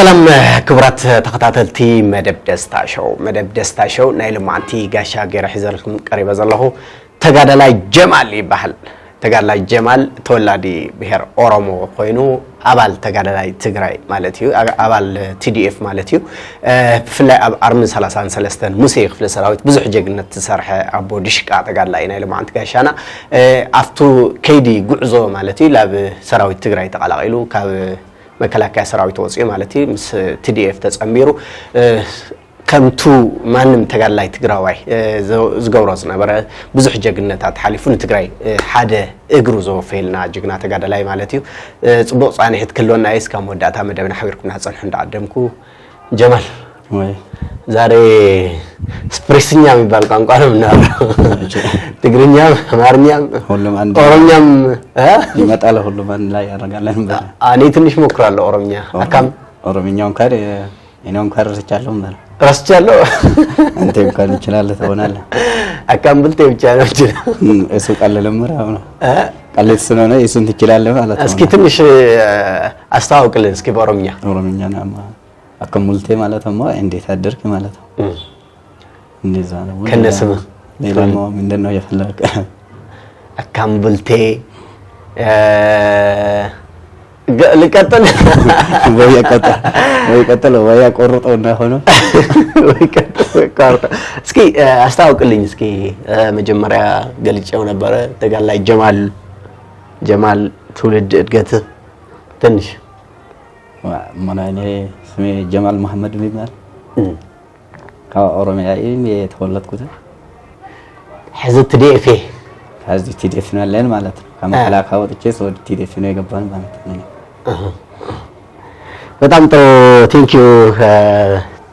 ሰላም ክቡራት ተኸታተልቲ መደብ ደስታ ሾው። መደብ ደስታ ሾው ናይ ሎማዓንቲ ጋሻ ገይረ ሒዘልኩም ቀሪበ ዘለኹ ተጋዳላይ ጀማል ይበሃል። ተጋዳላይ ጀማል ተወላዲ ብሄር ኦሮሞ ኮይኑ ኣባል ተጋዳላይ ትግራይ ማለት እዩ፣ ኣባል TDF ማለት እዩ። ብፍላይ ኣብ Army 33 ሙሴ ክፍለ ሰራዊት ብዙሕ ጀግነት ዝሰርሐ ኣቦ ድሽቃ ተጋዳላይ ናይ ሎማዓንቲ ጋሻና። ኣብቱ ከይዲ ጉዕዞ ማለት እዩ ላብ ሰራዊት ትግራይ ተቐላቂሉ፣ ካብ መከላከያ ሰራዊት ወፂኡ ማለት እዩ፣ ምስ TDF ተፀሚሩ ከምቱ ማንም ተጋዳላይ ትግራዋይ ዝገብሮ ዝነበረ ብዙሕ ጀግነታት ሓሊፉ ንትግራይ ሓደ እግሩ ዘወፈየልና ጅግና ተጋዳላይ ማለት እዩ። ፅቡቅ ፃንሒት ክህልወና እዩ። እስካብ መወዳእታ መደብና ሓቢርኩም ፀንሑ እንዳዓደምኩ፣ ጀማል፣ ወይ። ዛሬ ስፕሬስኛ የሚባል ቋንቋ ነው የምናወራው። ትግርኛም አማርኛም ሁሉም አንድ ኦሮምኛም እ? ይመጣል። ሁሉም አንድ ላይ ያደርጋለን። እኔ ትንሽ ሞክራለሁ ኦሮምኛ። Akkam? ኦሮምኛው እንኳን እኔ እንኳን ረስቻለሁ። በል። ረስቻለሁ። አንተ እንኳን ትችላለህ ትሆናለህ። Akkam bulte ብቻ ነው የምችለው። እሱ ቀለል ምራው ነው። እ? ቀለል ስለሆነ እሱን ትችላለህ ማለት ነው። እስኪ ትንሽ አስተዋውቅልን እስኪ በኦሮምኛ። ኦሮምኛ ነው። Akkam bulte ማለት ነው እንዴት አደርክ ማለት ነው። እንደዛ ነው። ከነ ስምህ። ሌላማ ምንድን ነው የፈለገ? Akkam bulte ልቀጥል? ወይ ቀጥል ወይ ቀጥል ወይ አቆርጠው እንዳይሆነ። ወይ ቀጥል ወይ ቆርጠው። እስኪ አስተዋውቅልኝ እስኪ። መጀመሪያ ገልጬው ነበረ። ተጋዳላይ ጀማል፣ ጀማል ትውልድ እድገት ትንሽ። ምን እኔ ስሜ ጀማል መሐመድ የሚባል ከኦሮሚያ የተወለድኩት። ሕዚ TDF? ከዚህ TDF ነው ያለን ማለት ነው። ከመከላከያ ወጥቼ ወደ TDF ነው የገባን ማለት ነው። በጣም ጥሩ፣ thank you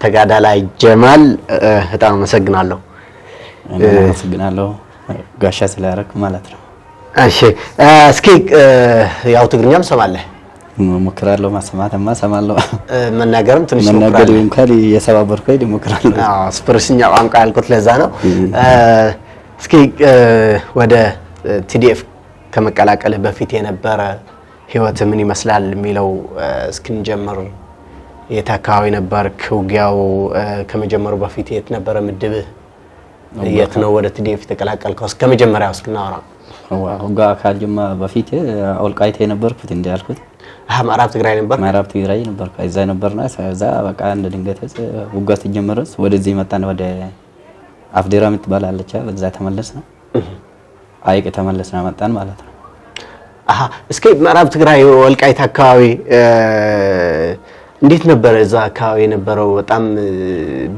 ተጋዳላይ ጀማል፣ በጣም አመሰግናለሁ። እኔም አመሰግናለሁ ጋሻ ስላደረክ ማለት ነው። እሺ፣ እስኪ ያው ትግርኛም ሰማለህ? እሞክራለሁ፣ ማሰማትማ እሰማለሁ። መናገርም ትንሽ መናገር ትሞክራለህ? እንኳን እየሰባበርኩ እሞክራለሁ። አዎ፣ ስፕርስኛ ቋንቋ ያልኩት ለዛ ነው። እስኪ ወደ TDF ከመቀላቀልህ በፊት የነበረ ህይወት ምን ይመስላል የሚለው እስክንጀምር፣ የት አካባቢ ነበርክ? ውጊያው ከመጀመሩ በፊት የት ነበረ ምድብህ? የት ነው ወደ TDF የተቀላቀልከው? እስከ መጀመሪያው እስክናወራ። ውጊያ ካልጀመ በፊት ወልቃይት የነበርኩት እንዳልኩት። አሀ፣ ምዕራብ ትግራይ ነበር። ምዕራብ ትግራይ ነበርኩ። እዛ ነበርና እዛ በቃ እንደ ድንገት ውጊያ ሲጀመር ወደዚህ መጣን። ወደ አፍዴራ የምትባል አለች፣ በዛ ተመለስን። ሀይቅ ተመለስን መጣን ማለት ነው። አሀ፣ እስኪ ምዕራብ ትግራይ ወልቃይት አካባቢ እንዴት ነበረ? እዛ አካባቢ የነበረው በጣም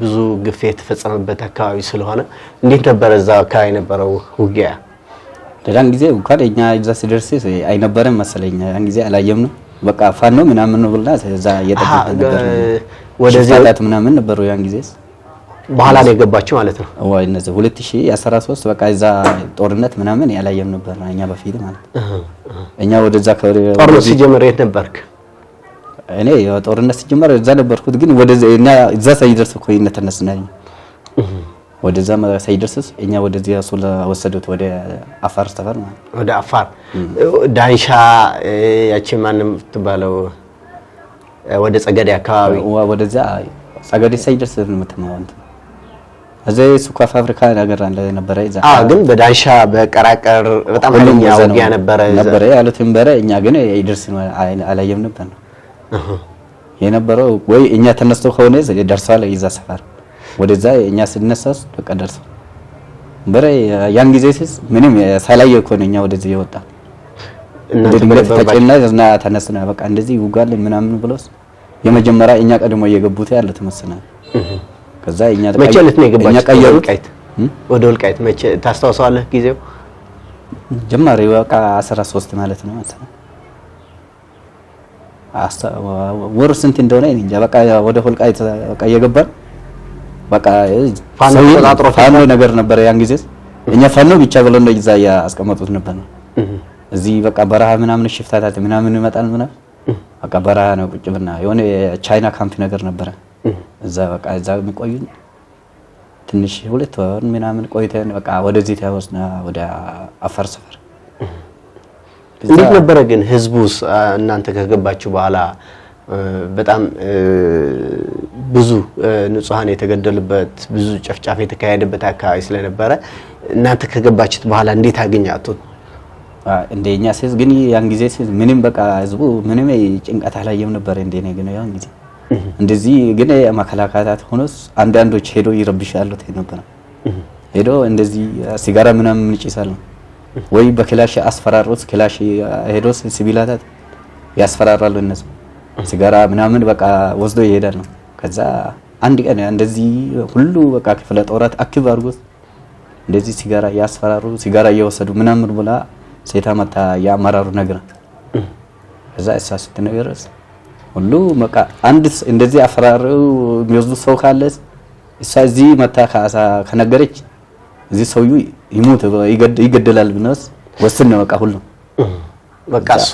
ብዙ ግፍ የተፈጸመበት አካባቢ ስለሆነ እንዴት ነበረ እዛ አካባቢ የነበረው ውጊያ? ሌላን ጊዜ እንኳን እኛ እዛ ሲደርስ አይነበረም መሰለኝ። ያን ጊዜ አላየም ነው። በቃ ፋኖ ምናምን ነው ብላ እዛ እየጠበቅን ነበር። ወደዚህ ሽፍታታት ምናምን ነበሩ ያን ጊዜ። በኋላ ነው የገባችው ማለት ነው። ወይ እነዚህ 2013 በቃ እዛ ጦርነት ምናምን ያላየም ነበር እኛ በፊት ማለት ነው። እኛ ወደዛ ጦርነት ሲጀምር የት ነበርክ? እኔ ጦርነት ሲጀመር እዛ ነበርኩት፣ ግን ወደዛ እኛ እዛ ሳይደርስ እኮ ተነስና ወደዛ ሳይደርስ እኛ ወደዚህ እሱ ወሰዱት ወደ አፋር ሰፈር ማለት ነው። ወደ አፋር ዳንሻ፣ ያቺ ማንም ትባለው ወደ ጸገዴ አካባቢ? ወደዛ ጸገዴ ሳይደርስ ነው የምትማው እንትን እዛ የስኳር ፋብሪካ ነገር አለ ነበረ እዛ። አዎ፣ ግን በዳንሻ በቀራቀር በጣም ሁሉም ኃይለኛ እዛ ነው ውጊያ ነበረ ነበረ ያሉትን በረ እኛ ግን ይደርስ አላየም ነበር ነው የነበረው። ወይ እኛ ተነስቶ ከሆነ ደርሰዋል እዛ ሰፈር፣ ወደዛ እኛ ስነሳስ በቃ ደርሰው በረ። ያን ጊዜ ስስ ምንም ሳላየ እኮ ነው እኛ ወደዚህ የወጣ። እናንተ ድንገት በነበርባችሁ ተጨና እና ተነስና በቃ እንደዚህ ይውጋልን ምናምን ብሎስ የመጀመሪያ እኛ ቀድሞ እየገቡት ያሉት መሰለኝ። ከዛ እኛ መቼ ዕለት ነው እኛ የገባችሁት? ወደ ቀየሩት። ወልቃይት? ወደ ወልቃይት መቼ ታስታውሰዋለህ ጊዜው? ጀማሪ በቃ 13 ማለት ነው መሰለኝ። ወር ስንት እንደሆነ እኔ እንጃ። በቃ ወደ ወልቃይት በቃ እየገባን በቃ ፋኖ ሰው ተቆጣጥሮ ፋኖ ነገር ነበረ ያን ጊዜ። እኛ ፋኖ ብቻ ብለን ነው እዛ ያስቀመጡት ነበር ነው። እዚህ በቃ በረሃ ምናምን ሽፍታታት ምናምን ይመጣል ምናምን፣ በቃ በረሃ ነው ቁጭ ብና የሆነ የቻይና ካምፕ ነገር ነበረ እዛ። በቃ እዛ የሚቆዩ ትንሽ 2 ወር ምናምን ቆይተን በቃ ወደዚህ ተወስና ወደ አፋር ሰፈር። እንዴት ነበረ ግን ህዝቡስ እናንተ ከገባችሁ በኋላ በጣም ብዙ ንጹሃን የተገደሉበት ብዙ ጨፍጫፍ የተካሄደበት አካባቢ ስለነበረ እናንተ ከገባችሁት በኋላ እንዴት አገኛችሁት? እንደኛ ሲዝ ግን ያን ጊዜ ሲዝ ምንም በቃ ህዝቡ ምንም ጭንቀት አላየም ነበር። እንደኔ ግን ያን ጊዜ እንደዚህ ግን መከላከያታት ሆኖስ አንዳንዶች ሄዶ ይረብሻሉ ነበር። ሄዶ እንደዚህ ሲጋራ ምናምን ይጭሳሉ ወይ በክላሽ አስፈራሩት። ክላሽ ሄዶ ሲቪላታት ያስፈራራሉ እነሱ ሲጋራ ምናምን በቃ ወስዶ ይሄዳል ነው። ከዛ አንድ ቀን እንደዚህ ሁሉ በቃ ክፍለ ጦራት አክብ አድርጎት እንደዚህ ሲጋራ ያስፈራሩ ሲጋራ እየወሰዱ ምናምን ብላ ሴታ መታ የአመራሩ ነግራ ከዛ እሷ ስትነግር ሁሉ በቃ አንድ እንደዚህ አፈራሩ የሚወስዱ ሰው ካለ እሷ እዚህ መታ ከነገረች እዚህ ሰውዬው ይሞት ይገደላል ብነስ ወስን ነው በቃ ሁሉ በቃ እሷ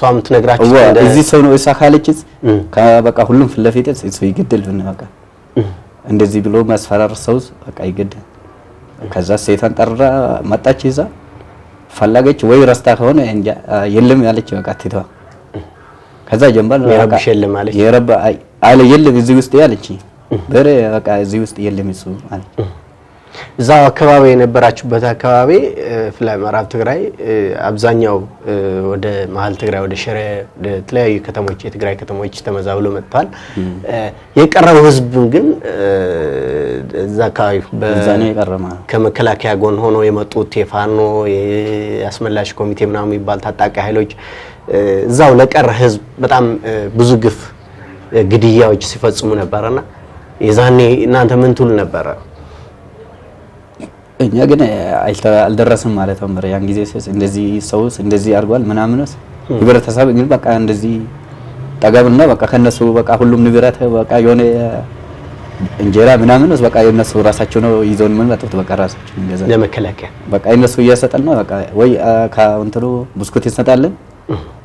የምትነግራችሁ እዚህ ሰው ነው እሷ ካለችስ በቃ ሁሉም ፊት ለፊት እሱ ይገደል ብነ በቃ እንደዚህ ብሎ ማስፈራር ሰው በቃ ይገደል። ከዛ ሴቷን ጠራ መጣች ይዛ ፈለገች ወይ ረስታ ከሆነ እንጃ የለም ያለች በቃ ትቷ። ከዛ ጀንባል የረብሽ የለም አለች። የረባ አለ የለም እዚህ ውስጥ ያለች በረ በቃ እዚህ ውስጥ የለም እሱ አለች። እዛው አካባቢ የነበራችሁበት አካባቢ ፍላይ ምዕራብ ትግራይ አብዛኛው ወደ መሀል ትግራይ ወደ ሽሬ ወደ ተለያዩ ከተሞች የትግራይ ከተሞች ተመዛብሎ መጥቷል። የቀረው ህዝብ ግን እዛ አካባቢ ከመከላከያ ጎን ሆኖ የመጡት የፋኖ የአስመላሽ ኮሚቴ ምናምን የሚባል ታጣቂ ኃይሎች እዛው ለቀረ ህዝብ በጣም ብዙ ግፍ ግድያዎች ሲፈጽሙ ነበርና የዛኔ እናንተ ምን ትሉ ነበረ? እኛ ግን አልደረስም ማለት ነው። ያን ጊዜ እንደዚህ ሰውስ እንደዚህ አድርጓል ምናምንስ ህብረተሰብ ግን በቃ እንደዚህ ጠገብና በቃ ከነሱ በቃ ሁሉም ንብረት በቃ የሆነ እንጀራ ምናምንስ በቃ የነሱ ራሳቸው ነው ይዘውን ምን መጡት በቃ ራሳቸው እንገዛ ለመከላከያ በቃ የነሱ እየሰጠን ነው በቃ ወይ ከእንትኑ ብስኩት ይሰጣልን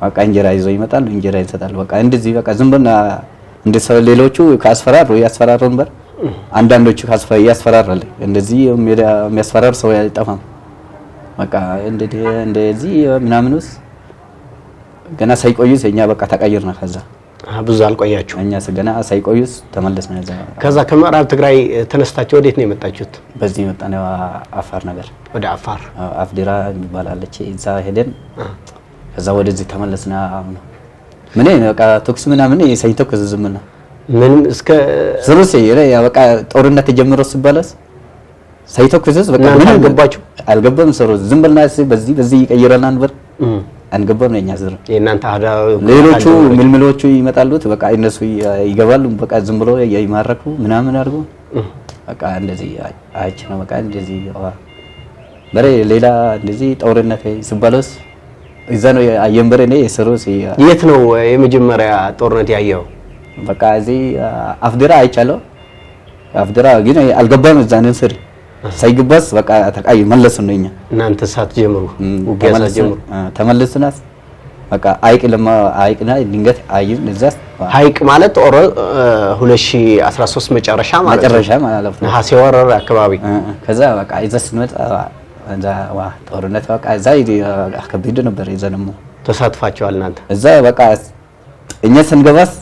በቃ እንጀራ ይዘው ይመጣሉ እንጀራ ይሰጣሉ በቃ እንደዚህ በቃ ዝም ብለን እንደ ሰው ሌሎቹ ካስፈራሩ ያስፈራሩን በር አንዳንዶቹ ያስፈራራል እንደዚህ የሚያስፈራር ሰው አይጠፋም። በቃ እንደዚህ ምናምን ውስጥ ገና ሳይቆዩስ እኛ በቃ ተቀየርና ከዛ ብዙ አልቆያችሁ እኛ ገና ሳይቆዩስ ተመለስን። ከዛ ከምዕራብ ትግራይ ተነስታችሁ ወዴት ነው የመጣችሁት? በዚህ መጣን አፋር ነገር ወደ አፋር አፍዲራ የሚባል አለች እዛ ሄደን ከዛ ወደዚህ ተመለስና አሁን ምን በቃ ተኩስ ምናምን ሳይተኩስ ዝም ነው ምንም እስከ ዝሩስ ያ በቃ ጦርነት ተጀምሮ ሲባለስ ሳይተኩስስ በቃ ምንም አልገባችሁ አልገባም። ሰሩ ዝም ብልና በዚህ በዚህ ይቀይረናል ነበር አንገባም ነኛ ዝር የእናንተ አዳ ሌሎቹ ምልምሎቹ ይመጣሉት በቃ እነሱ ይገባሉ በቃ ዝም ብሎ ይማረኩ ምናምን አድርጎ በቃ እንደዚህ አይች ነው በቃ እንደዚህ በሬ ሌላ እንደዚህ ጦርነት ሲባለስ እዛ ነው የንበረ ነው የሰሩስ። የት ነው የመጀመሪያ ጦርነት ያየው? በቃ እዚህ አፍዲራ አይቻለሁ። አፍዲራ ግን አልገባም እዛ ነው ስር ሳይገባስ በቃ ተቃይ መለሱን ነው እኛ እናንተ ሳትጀምሩ ውጊያ ሳትጀምሩ ተመለስናስ በቃ ሀይቅ ለማ ሀይቅና ድንገት አይን እዛስ ሀይቅ ማለት ጦር 2013 መጨረሻ ማለት መጨረሻ ማለት ነው ነሐሴ ወር አካባቢ። ከዛ በቃ እዛ ስንመጣ እዛ ዋ ጦርነት በቃ እዛ ከባድ ነበር። እዛ ደግሞ ተሳትፋችኋል እናንተ እዛ በቃ እኛ ስንገባስ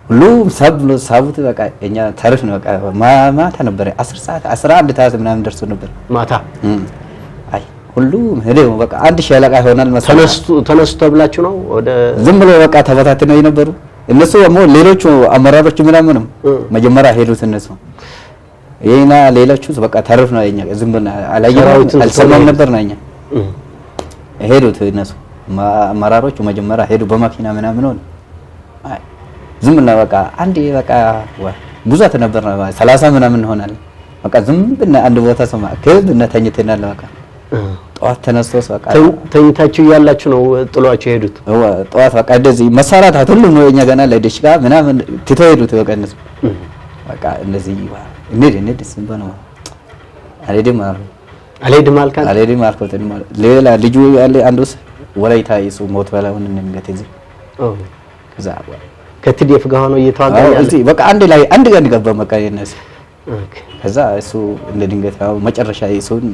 ሁሉም ሰብ ነው ሳቡት በቃ እኛ ተርፍ ነው በቃ ማታ ነበር 10 ሰዓት 11 ሰዓት ምናምን ደርሶ ነበር ማታ። አይ ሁሉም ሄደው በቃ አንድ ሻለቃ ይሆናል መሰለኝ። ተነሱ ተብላችሁ ነው ወደ ዝም ብሎ በቃ ተበታትነው የነበሩ እነሱ ደግሞ ሌሎቹ አመራሮች ምናምንም መጀመሪያ ሄዱት እነሱ ይሄና ሌሎቹ በቃ ተርፍ ነው እኛ ዝም ብለን አላየንም አልሰማም ነበር ነው እኛ ሄዱት እነሱ አመራሮቹ መጀመሪያ ሄዱ በመኪና ምናምን ሆነ። አይ ዝም ብለን በቃ አንዴ በቃ ብዙ ነበር 30 ምናምን እንሆናለን። በቃ ዝም ብለን አንድ ቦታ ሰማ ከብነ ተኝተናል። በቃ ጠዋት ተነስቶስ በቃ ተኝታችሁ እያላችሁ ነው ጥሏችሁ የሄዱት? ጠዋት በቃ እንደዚህ መሳራት ሁሉ ነው እኛ ገና ለደሽቃ ምናምን ትተው ሄዱት። በቃ እነሱ በቃ እንደዚህ እንሂድ እንሂድ ዝም ብለን አልሄድም አልሄድም አልካት አልሄድም አልኩት። ሌላ ልጁ ያለ አንዱስ ወላይታ ይሱ ሞት በላውን እንንገት እዚህ ከዛ ከቲዲኤፍ ጋር ሆኖ እየተዋጋ ያለ እዚህ በቃ አንድ ላይ አንድ ጋር ገባ በቃ የነሱ okay። ከዛ እሱ እንደ ድንገት ያው መጨረሻ እሱን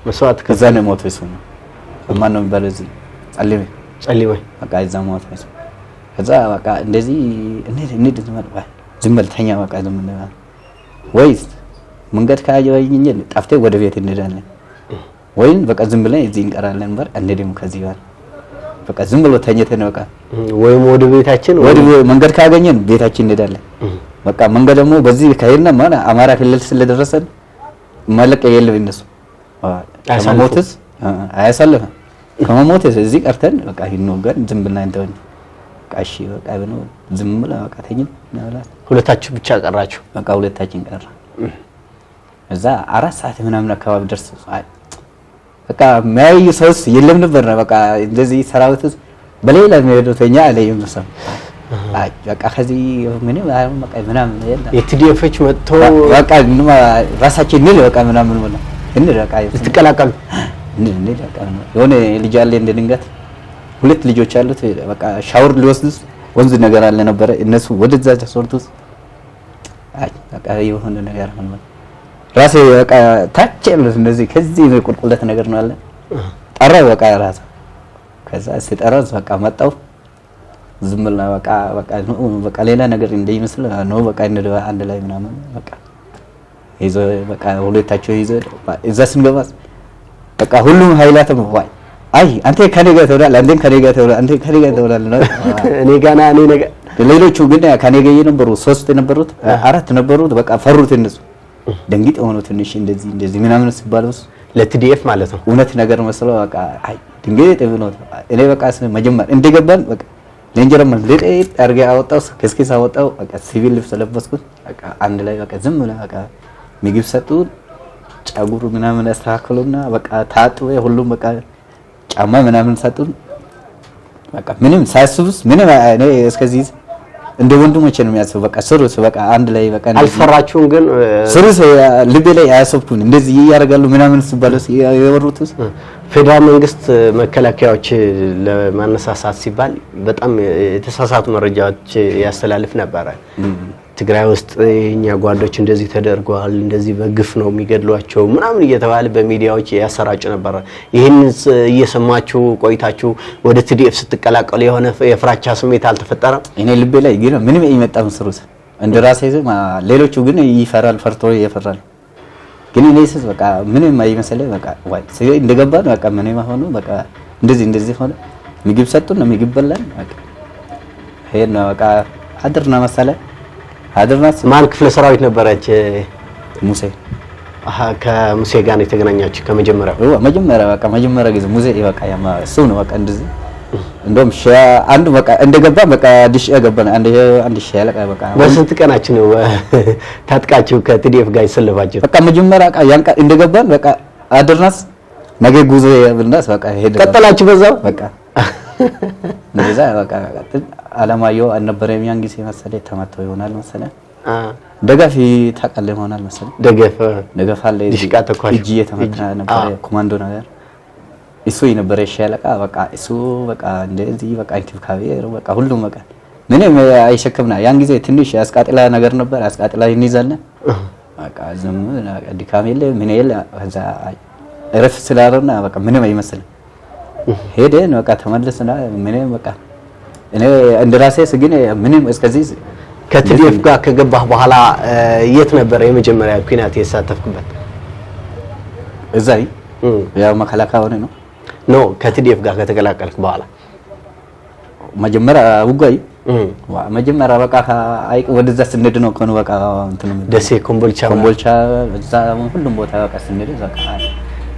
መስዋዕት ከዛ ነው ሞተው። እሱ ነው ማን ነው የሚባለው እዚህ ጸሊሜ ጸሊሜ በቃ እዛ ሞተ እሱ። ከዛ በቃ እንደዚህ እንሂድ ዝም በል ተኛ በቃ ዝም በል ወይስ መንገድ ካየኸኝ ጠፍተህ ወደ ቤት እንሄዳለን ወይም በቃ ዝም ብለን እዚህ እንቀራለን በር አንሄድም ከዚህ ጋር በቃ ዝም ብሎ ተኝተን በቃ ወይም ወደ ቤታችን ወደ መንገድ ካገኘን ቤታችን እንሄዳለን። በቃ መንገድ ደግሞ በዚህ ከሄድን ማለት አማራ ክልል ስለደረሰን መለቀ የለም እነሱ ከመሞትስ አያሳልፍም። ከመሞትስ እዚህ ቀርተን በቃ ይንወገን ዝም ብለን እንተው በቃ እሺ በቃ ብሎ ዝም ብለን በቃ ተኝተን ሁለታችሁ ብቻ ቀራችሁ? በቃ ሁለታችን ቀራ። እዛ 4 ሰዓት ምናምን አካባቢ ደርስ በቃ የሚያዩ ሰውስ የለም ነበር። በቃ እንደዚህ ሰራዊትስ በሌላ የሚሄዱት እኛ አለይም ሰው አይ በቃ ከዚህ ምንም አይሆን በቃ ምናምን የለም። የቲዲኤፎች መጥተው በቃ ራሳችን እንል በቃ ምናምን ሆነ እንል በቃ ልትቀላቀሉ እንል በቃ የሆነ ልጅ አለ እንደ ድንገት ሁለት ልጆች አሉት። በቃ ሻወር ሊወስድ ወንዝ ነገር አለ ነበረ እነሱ ወደዛ ተሰርቱት አይ በቃ የሆነ ነገር ሆነ ራሴ በቃ ታች ያሉት እንደዚህ ከዚህ ቁልቁለት ነገር ነው አለ ጠራው በቃ ራሴ ከዛ ሲጠራው በቃ መጣው ዝም ብላ በቃ በቃ በቃ ሌላ ነገር እንደይመስል ነው በቃ አንድ ላይ ምናምን በቃ ይዞ በቃ ሁለታቸው ይዞ እዛ ስንገባ በቃ ሁሉም ኃይላትም ዋይ አይ አንተ ከኔ ጋር ትሆናለህ፣ አንተ ከኔ ጋር ትሆናለህ፣ አንተ ከኔ ጋር ትሆናለህ። እኔ ጋና እኔ ነገር ሌሎቹ ግን ከኔ ጋር የነበሩ 3 ነበሩት 4 ነበሩት። በቃ ፈሩት እነሱ ደንግጥ ሆኖ ትንሽ እንደዚህ እንደዚህ ምናምን ሲባል ለቲዲኤፍ ማለት ነው እውነት ነገር መስሎ በቃ አይ ድንግጥ ብሎ እኔ በቃ መጀመር እንደገባን በቃ ለእንጀራ ልጤ አድርጌ አወጣው፣ ከስኪስ አወጣው። በቃ ሲቪል ልብስ ለበስኩት። በቃ አንድ ላይ በቃ ዝም ብለህ በቃ ምግብ ሰጡን፣ ጸጉር ምናምን አስተካከሉና በቃ ታጥበ ሁሉም በቃ ጫማ ምናምን ሰጡን። በቃ ምንም ሳያስቡስ ምንም እኔ እስከዚህ እንደ ወንድሞቼ ነው የሚያስቡ። በቃ ስሩስ በቃ አንድ ላይ በቃ አልፈራችሁም? ግን ስሩስ ልቤ ላይ አያሰብኩም እንደዚህ ያደርጋሉ ምናምን ሲባል የወሩት ፌደራል መንግስት መከላከያዎች ለማነሳሳት ሲባል በጣም የተሳሳቱ መረጃዎች ያስተላልፍ ነበር። ትግራይ ውስጥ የኛ ጓዶች እንደዚህ ተደርገዋል፣ እንደዚህ በግፍ ነው የሚገድሏቸው ምናምን እየተባለ በሚዲያዎች ያሰራጩ ነበር። ይሄን እየሰማችሁ ቆይታችሁ ወደ ቲዲኤፍ ስትቀላቀሉ የሆነ የፍራቻ ስሜት አልተፈጠረም? እኔ ልቤ ላይ ግን ምንም አይመጣም ስሩስ እንደራሴ ሌሎቹ ግን ይፈራል፣ ፈርቶ ይፈራል። ግን እኔ ስስ በቃ ምንም አይመስለኝ በቃ ወይ እንደገባን በቃ ምንም ሆኖ በቃ እንደዚህ እንደዚህ ሆነ። ምግብ ሰጡን፣ ምግብ በላን። በቃ ሄድን በቃ አድርና መሰለህ አድርናስ ማን ክፍለ ሰራዊት ነበረች? ሙሴ። አሃ ከሙሴ ጋር ነው የተገናኛችሁ ከመጀመሪያው? መጀመሪያ በቃ መጀመሪያ ጊዜ ሙሴ በቃ ያማ እሱ ነው በቃ እንደዚህ እንደውም አንዱ በቃ እንደገባ በቃ ዲሽ ገባን። አንድ ሻለቃ በቃ በስንት ቀናችሁ ነው ታጥቃችሁ ከቲዲኤፍ ጋር የተሰለፋችሁ? በቃ መጀመሪያ በቃ ያን ቀን እንደገባን በቃ አድርናስ ነገ ጉዞ ብናስ በቃ ሄደ ቀጠላችሁ በዛው በቃ እንደዛ በቃ አለማየሁ አልነበረም ያን ጊዜ መሰለኝ ተመቶ ይሆናል መሰለኝ። ደጋፊ ታውቃለህ ይሆናል መሰለኝ ደገፍ አለ ዲሽቃ ተኳሽ እጅ የተመታ ነበር ኮማንዶ ነገር እሱ የነበረ ሻለቃ በቃ እሱ በቃ እንደዚህ በቃ እንክብካቤ በቃ ሁሉም በቃ ምንም አይሸከምና ያን ጊዜ ትንሽ አስቃጥላ ነገር ነበር። አስቃጥላ እንይዛለን በቃ ዝም ድካም የለ ምን የለ ከዛ እረፍ ስላልሆነ በቃ ምንም አይመስልም። ሄደን በቃ ተመለስና ምንም በቃ እኔ እንደራሴ ግን ምንም እስከዚህ ከቲዲኤፍ ጋር ከገባህ በኋላ የት ነበር የመጀመሪያ ኩናት የተሳተፍክበት? እዛ ያው መከላከያ ሆነ ነው no ከቲዲኤፍ ጋር ከተቀላቀልክ በኋላ መጀመሪያ ውጋይ መጀመሪያ በቃ አይቅ ወደዛ ስንሄድ ነው ከሆነ በቃ እንትን ደሴ ኮምቦልቻ እዛ ሁሉም ቦታ በቃ ስንሄድ በቃ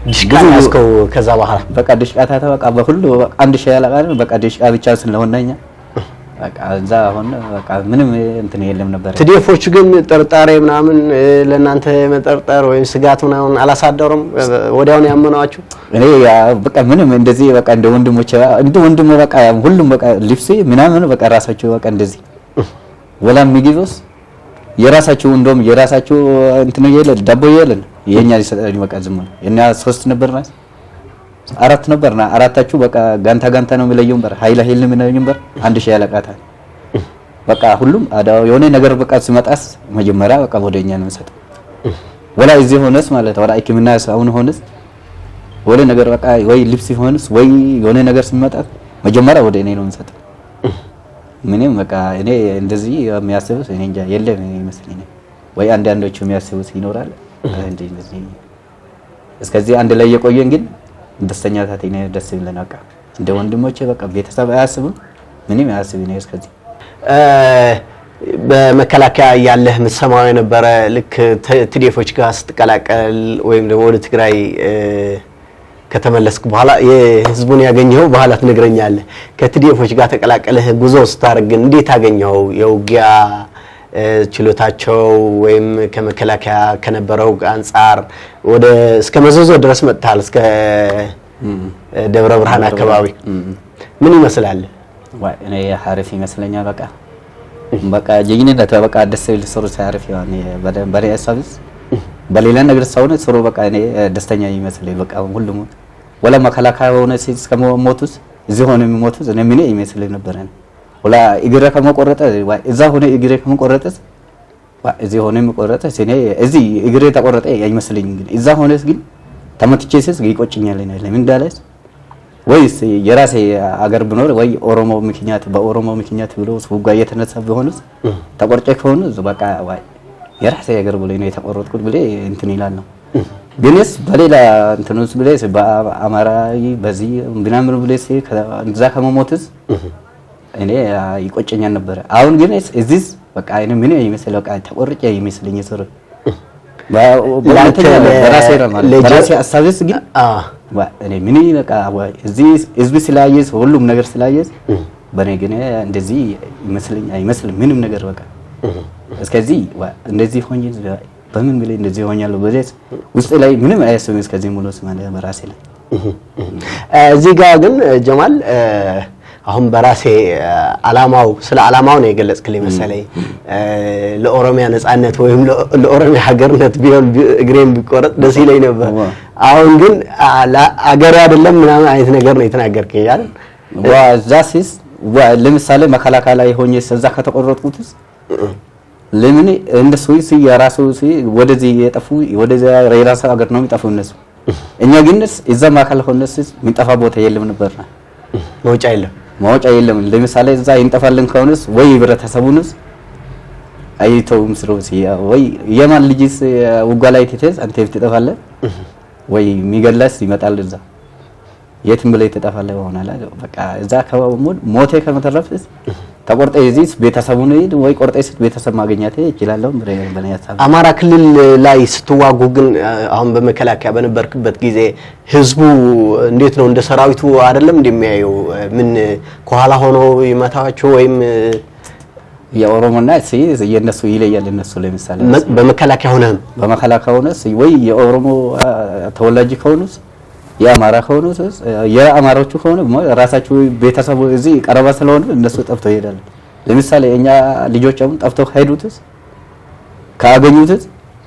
ዲሽቃ ያዝከው። ከዛ በኋላ በቃ ዲሽቃ ታታ በቃ በሁሉ አንድ ሻለቃ በቃ ዲሽቃ ብቻ ስለሆነ እኛ በቃ እዛ አሁን በቃ ምንም እንትን የለም ነበር። ቲዲኤፎች ግን ጥርጣሬ ምናምን ለእናንተ መጠርጠር ወይም ስጋት ምናምን አላሳደሩም? ወዲያውኑ ያመኗችሁ? እኔ በቃ ምንም እንደዚህ በቃ እንደ ወንድሞቼ እንደ ወንድም በቃ ሁሉም በቃ ልብሴ ምናምን በቃ ራሳቸው በቃ እንደዚህ ወላ ምግብስ የራሳቸው እንደውም የራሳቸው እንትን የለ ዳቦ የለ የኛ ይሰጣል በቃ ዝም ነው። እኛ 3 ነበርና 4 ነበርና አራታችሁ በቃ ጋንታ ጋንታ ነው የሚለየው ነበር። ኃይል ኃይል ነው የሚለየው ነበር። አንድ ሻለቃታ በቃ ሁሉም አዳው የሆነ ነገር በቃ ሲመጣስ መጀመሪያ በቃ ወደኛ ነው የሚሰጠው። ወላ እዚህ ሆነስ ማለት ወላ ሕክምና አሁን ሆነስ ወለ ነገር በቃ ወይ ልብስ ሆነስ ወይ የሆነ ነገር ሲመጣ መጀመሪያ ወደ እኔ ነው የሚሰጠው። ምንም በቃ እኔ እንደዚህ የሚያስቡት እኔ እንጃ የለም ይመስለኛል። ወይ አንዳንዶቹ የሚያስቡት ይኖራል። እንደዚህ እስከዚህ አንድ ላይ የቆየን ግን ደስተኛ ታት እኔ ደስ ይለን በቃ እንደ ወንድሞቼ በቃ ቤተሰብ አያስብም ምንም አያስብም። እኔ እስከዚህ በመከላከያ ያለህ የምትሰማው የነበረ ልክ TDF ኦች ጋር ስትቀላቀል ወይም ደግሞ ወደ ትግራይ ከተመለስክ በኋላ የህዝቡን ያገኘኸው በኋላ ትነግረኛለህ። ከ TDF ኦች ጋር ተቀላቀለህ ጉዞ ስታደርግ ግን እንዴት አገኘኸው? የውጊያ ችሎታቸው ወይም ከመከላከያ ከነበረው አንጻር ወደ እስከ መዘዞ ድረስ መጥተሃል፣ እስከ ደብረ ብርሃን አካባቢ ምን ይመስላል? ወይ እኔ አሪፍ ይመስለኛል። በቃ በቃ ጀግንነት በቃ ደስ ይል ስሩ አሪፍ ይሆን በኔ ሀሳብስ በሌላ ነገር ሰው ስሩ በቃ እኔ ደስተኛ ይመስለኝ። በቃ ሁሉም ወላ መከላከያ ሆነ እስከሞቱስ እዚህ ሆነ የሚሞቱት እኔ ምን ይመስለኝ ነበር። ወላ እግሬ ከመቆረጠ እዛ ሆነ እግሬ ከመቆረጠስ እዚህ ሆነ የሚቆረጠ እኔ እዚህ እግሬ ተቆረጠ አይመስለኝም። ግን እዛ ሆነስ ግን ተመትቼስ ይቆጭኛል። እኔ ለምን እንዳለስ ወይስ የራሴ አገር ብኖር ወይ ኦሮሞ ምክንያት በኦሮሞ ምክንያት ብሎ ውጋ እየተነሳ ቢሆንስ ተቆርጬ ከሆነ በቃ ወይ የራሴ አገር ብሎ ነው የተቆረጥኩት ብለ እንትን ይላል ነው። ግንስ በሌላ እንትኑስ ብለስ በአማራ በዚህ ምናምን ብለስ እዛ ከመሞትስ እኔ ይቆጨኛል ነበረ። አሁን ግን እዚህ በቃ እኔ ምን ይመስል በቃ ተቆርጬ ይመስለኝ ስር በራሴ ሀሳብስ ግን እኔ ምን በቃ እዚህ ህዝብ ስላየስ ሁሉም ነገር ስላየስ በኔ ግን እንደዚህ ይመስለኝ አይመስልም ምንም ነገር በቃ እስከዚህ እንደዚህ ሆኜ በምን ብለህ እንደዚህ ሆኛለሁ በዚህ ውስጥ ላይ ምንም አያስብም። እስከዚህ ሙሉ ማለት በራሴ ላይ እዚህ ጋር ግን ጀማል አሁን በራሴ አላማው ስለ አላማው ነው የገለጽክልኝ መሰለኝ። ለኦሮሚያ ነጻነት ወይም ለኦሮሚያ ሀገርነት ቢሆን እግሬን ቢቆረጥ ደስ ይለኝ ነበር። አሁን ግን አገሬ አይደለም ምናምን አይነት ነገር ነው የተናገርከኝ አይደል? እዛ ሲስ ለምሳሌ መከላከያ ላይ ሆኜ እዛ ከተቆረጥኩትስ ለምን እንደሱ የራሱ ወደዚህ የጠፉ ወደዚያ የራሱ ሀገር ነው የሚጠፉ እነሱ። እኛ ግን እዛ ማካል ሆነስ የሚጠፋ ቦታ የለም ነበር። መውጫ የለም መውጫ የለም። ለምሳሌ እዛ ይንጠፋልን ከሆነስ ወይ ህብረተሰቡንስ አይተውም ስሮስ ወይ የማን ልጅስ ውጋ ላይ ትተዝ አንተ ትጠፋለህ ወይ የሚገላስ ይመጣል እዛ የትም ብለህ ትጠፋለህ ይሆናል። በቃ እዛ ሞቴ ከመተረፍስ ተቆርጠ እዚህ ቤተሰቡን ወይ ቆርጠ ቤተሰብ ማግኘት ይችላል። አማራ ክልል ላይ ስትዋጉ ግን አሁን በመከላከያ በነበርክበት ጊዜ ህዝቡ እንዴት ነው? እንደ ሰራዊቱ አይደለም እንደሚያየው ምን ከኋላ ሆኖ ይመታቸው ወይም የኦሮሞና የነሱ ይለያል። እነሱ ለምሳሌ በመከላከያ ሆነህ በመከላከያ ሆነህ ወይ የኦሮሞ ተወላጅ ከሆኑስ የአማራ ከሆኑስ የአማራዎቹ ከሆኑ ራሳቸው ቤተሰቡ እዚህ ቀረባ ስለሆኑ እነሱ ጠፍተው ይሄዳሉ። ለምሳሌ እኛ ልጆች አሁን ጠፍተው ሄዱትስ ካገኙትስ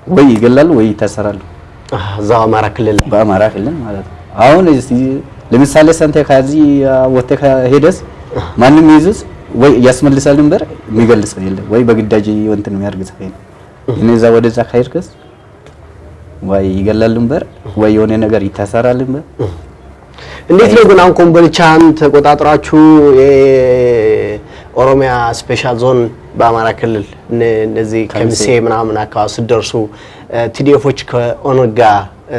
ወይ ይገላሉ ወይ ይታሰራሉ። እዛው አማራ ክልል በአማራ ክልል ማለት ነው። አሁን ለምሳሌ ሰንተ ከዚህ ወጥተህ ሄደስ ማንም ይዝስ ወይ ያስመልሳል ነበር የሚገልጽ ሰው የለም፣ ወይ በግዳጅ እንትን የሚያደርግ ሰው የለም። እኔ እዛ ወደዛ ከሄድክስ ወይ ይገላል ነበር ወይ የሆነ ነገር ይታሰራል ነበር። እንዴት ነው ግን አሁን ኮምቦልቻን ተቆጣጥራችሁ የኦሮሚያ special zone በአማራ ክልል እነዚህ ከሚሴ ምናምን አካባቢ ስትደርሱ TDF ኦች ከኦነግ ጋር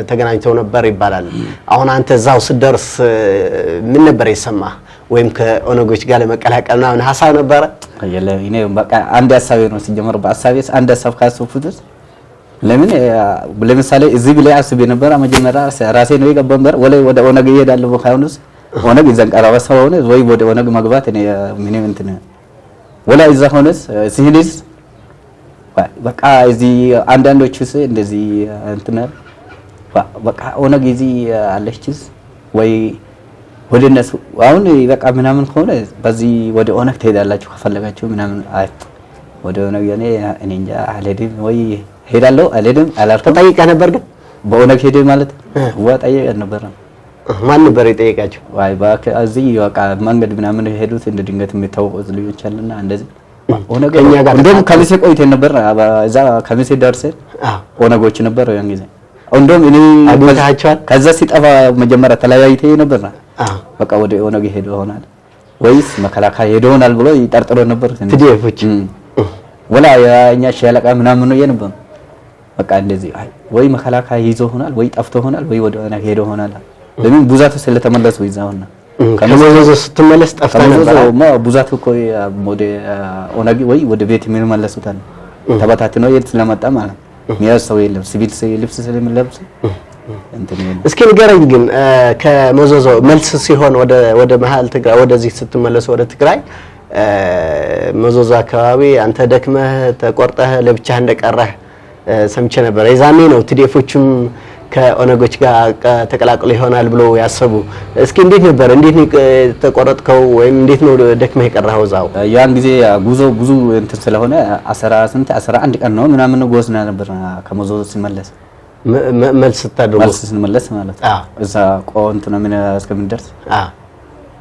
ተገናኝተው ነበር ይባላል። አሁን አንተ እዛው ስትደርስ ምን ነበር የሰማህ? ወይም ከኦነጎች ጋር ለመቀላቀል ምናምን ሀሳብ ነበረ? የለም፣ እኔ በቃ አንድ ሀሳቤ ነው ሲጀመር። በሀሳቤ አንድ ሀሳብ ካሰብኩት ለምን ለምሳሌ እዚህ ብለህ አስቤ ነበር። መጀመሪያ ራሴ ነው የገባው ነበር ወለ ወደ ኦነግ እሄዳለሁ ካሁንስ ኦነግ እዛን ቀረበ ሰው ሆነ ወይ ወደ ኦነግ መግባት እኔ ምንም እንትን ወላ እዛ ሆነስ ሲሄድስ በቃ እዚህ አንዳንዶቹስ እንደዚህ እንትን በቃ ኦነግ እዚህ አለችስ ወይ ወደ እነሱ አሁን በቃ ምናምን ከሆነ በዚህ ወደ ኦነግ ትሄዳላችሁ ከፈለጋችሁ ምናምን። አይ ወደ ኦነግ እኔ እንጃ አልሄድም ወይ ሄዳለሁ አልሄድም አላልኩም። ተጠይቀህ ነበር ግን በኦነግ ሄደ ማለት ዋ ጠይቀህ ነበር። ማን ነበር የጠየቃቸው? ዋይ እባክህ እዚህ በቃ መንገድ ምናምን ሄዱት እንደ ድንገት የሚታወቁት ልጆች አሉና እንደዚህ ኦነግ ከእኛ ጋር እንደውም ከሚሴ ቆይተን ነበር። እዛ ከሚሴ ደርሰን ኦነጎች ነበር ያን ጊዜ እንደውም እኔ አግኝተሃቸዋል? ከዛ ሲጠፋ መጀመሪያ ተለያይቴ ነበር። በቃ ወደ ኦነግ ሄዶ ሆናል። ወይስ መከላከያ ሄደውናል ብሎ ይጠርጥሮ ነበር TDF ኦች። ወላ የኛ ሻለቃ ምናምን ነው የነበረው። በቃ እንደዚህ አይ ወይ መከላከያ ይዞ ሆናል ወይ ጠፍቶ ሆናል ወይ ወደ ሆነ ሄዶ ሆናል። ለምን ብዛቱ ስለተመለሱ ይዛውና ከመዘዞ ስትመለስ ጠፍታ ነበር። ብዛቱ እኮ ወደ ኦነግ ወይ ወደ ቤት የሚመለሱታል ተበታትነው የት ስለመጣ ማለት የሚያዝ ሰው የለም። ሲቪል ልብስ ስለሚለብስ እንትን የለም። እስኪ ንገረኝ ግን ከመዘዞ መልስ ሲሆን ወደ መሀል ትግራይ ወደዚህ ስትመለሱ ወደ ትግራይ መዘዞ አካባቢ አንተ ደክመህ ተቆርጠህ ለብቻህ እንደቀረህ ሰምቼ ነበር። የዛኔ ነው TDF ኦችም ከኦነጎች ጋር ተቀላቅሎ ይሆናል ብሎ ያሰቡ። እስኪ እንዴት ነበር? እንዴት ነው የተቆረጥከው? ወይም እንዴት ነው ደክመህ የቀረኸው እዛው? ያን ጊዜ ጉዞ ብዙ እንትን ስለሆነ 11 ቀን ነው ምናምን ጎዝና ነበር ከመዘዞ ሲመለስ መልስ ስታደርጉ መልስ ስንመለስ ማለት እዛ ቆንት ነው ምን እስከምንደርስ